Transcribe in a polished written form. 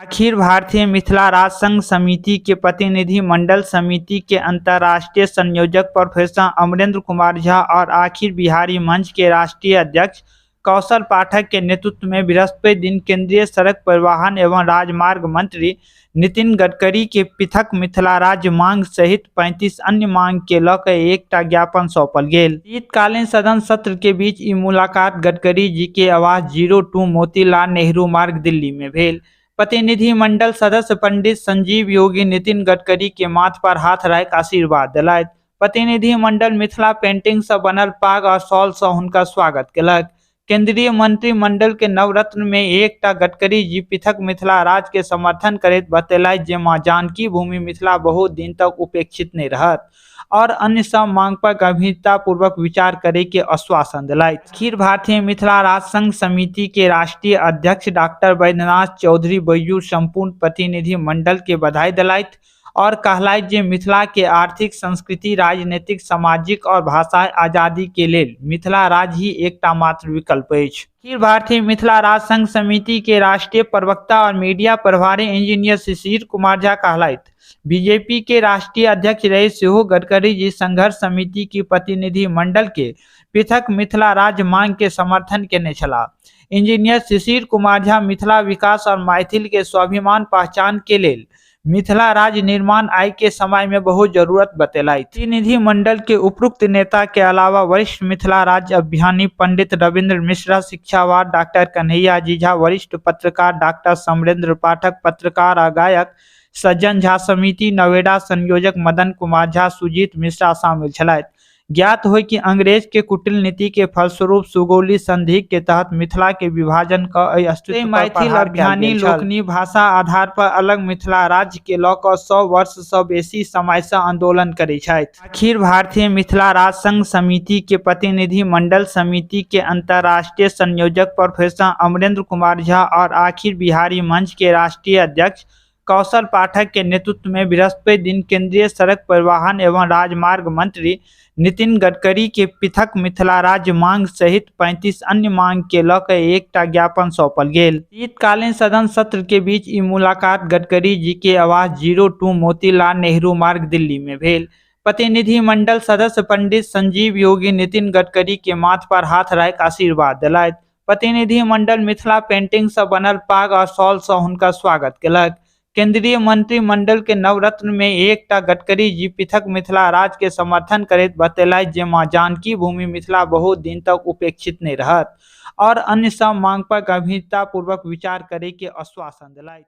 अखिल भारतीय मिथिला राज्य संघर्ष समिति के प्रतिनिधि मंडल समिति के अंतर्राष्ट्रीय संयोजक प्रोफेसर अमरेंद्र कुमार झा और अखिल बिहारी मंच के राष्ट्रीय अध्यक्ष कौशल पाठक के नेतृत्व में बृहस्पति दिन केंद्रीय सड़क परिवहन एवं राजमार्ग मंत्री नितिन गडकरी के पृथक मिथिला राज्य मांग सहित 35 अन्य मांग के लऽ कऽ एकटा ज्ञापन सौंपल गेल। शीतकालीन सदन सत्र के बीच ई मुलाकात गडकरी जी के आवास 02 मोतीलाल नेहरू मार्ग, दिल्ली में भेल। प्रतिनिधि मंडल सदस्य पंडित संजीव योगी नितिन गडकरी के माथ पर हाथ राखि आशीर्वाद देलथि। प्रतिनिधि मंडल मिथिला पेंटिंग सँ बनल पाग आ शॉल सँ हुनकर स्वागत केलक। केंद्रीय मंत्रिमंडल के नवरत्न में एकटा गडकरी जी पृथक मिथिला राज्य के समर्थन करैत बतेलथि जे मां जानकी भूमि मिथिला बहुत दिन तक उपेक्षित नहि रहत और अन्य सब मांग पर गंभीरता पूर्वक विचार करे के आश्वासन दिलथि। अखिल भारतीय मिथिला राज्य संघ समिति के राष्ट्रीय अध्यक्ष डॉक्टर बैद्यनाथ चौधरी बैजू संपूर्ण प्रतिनिधि मंडल के बधाई दिलथि और कहलथि जे मिथिला के आर्थिक, सांस्कृतिक, राजनीतिक, सामाजिक और भाषाई आजादी के लेल मिथिला राज्य ही एकटा मात्र विकल्प अछि। अखिल भारतीय मिथिला राज्य संघ समिति के राष्ट्रीय प्रवक्ता और मीडिया प्रभारी इंजीनियर शिशिर कुमार झा कहलथि, बीजेपी के राष्ट्रीय अध्यक्ष रहे सेहो गडकरी जी संघर्ष समिति की प्रतिनिधि मंडल के पृथक मिथिला राज्य मांग के समर्थन केने छलाह। इंजीनियर शिशिर कुमार झा मिथिला विकास और मैथिल के स्वाभिमान पहचान के लेल मिथिला राज्य निर्माण आइ के समय में बहुत जरूरत बतेलथि। प्रतिनिधि मंडल के उपरोक्त नेता के अलावा वरिष्ठ मिथिला राज्य अभियानी पंडित रविंद्र मिश्रा, शिक्षावाद डॉक्टर कन्हैया जी झा, वरिष्ठ पत्रकार डॉक्टर समरेंद्र पाठक, पत्रकार आ गायक सज्जन झा, समिति नोएडा संयोजक मदन कुमार झा, सुजीत मिश्रा शामिल छलथि। ज्ञात हो कि अंग्रेज के कुटिल नीति के फलस्वरूप सुगौली संधि के तहत मिथिला के विभाजन क एहि अस्तित्व पर मैथिल अभियानी लोकनि भाषा आधार पर अलग मिथिला राज्य के लऽ कऽ 100 वर्ष सँ बेसी समय सँ आंदोलन करैत छथि। अखिल भारतीय मिथिला राज्य संघ समिति के प्रतिनिधि मंडल समिति के अंतर्राष्ट्रीय संयोजक प्रोफेसर अमरेंद्र कुमार झा और अखिल बिहारी मंच के राष्ट्रीय अध्यक्ष कौशल पाठक के नेतृत्व में बृहस्पति दिन केंद्रीय सड़क परिवहन एवं राजमार्ग मंत्री नितिन गडकरी के पृथक मिथिला राज्य मांग सहित 35 अन्य मांग के लऽ कऽ एकटा ज्ञापन सौंपल गेल। शीतकालीन सदन सत्र के बीच ई मुलाकात गडकरी जी के आवास 02 मोतीलाल नेहरू मार्ग, दिल्ली में भेल। प्रतिनिधि मंडल सदस्य पंडित संजीव योगी नितिन गडकरी के माथ पर हाथ राखि आशीर्वाद देलथि। प्रतिनिधि मंडल मिथिला पेंटिंग सँ बनल पाग आ शॉल सँ हुनकर स्वागत केलक। केंद्रीय मंत्रिमंडल के नवरत्न में एकटा गडकरी जी पृथक मिथिला राज्य के समर्थन करैत बतेलथि जे मां जानकी भूमि मिथिला बहुत दिन तक उपेक्षित नहि रहत और अन्य सब मांग पर गंभीरता पूर्वक विचार करे के आश्वासन दिलथि।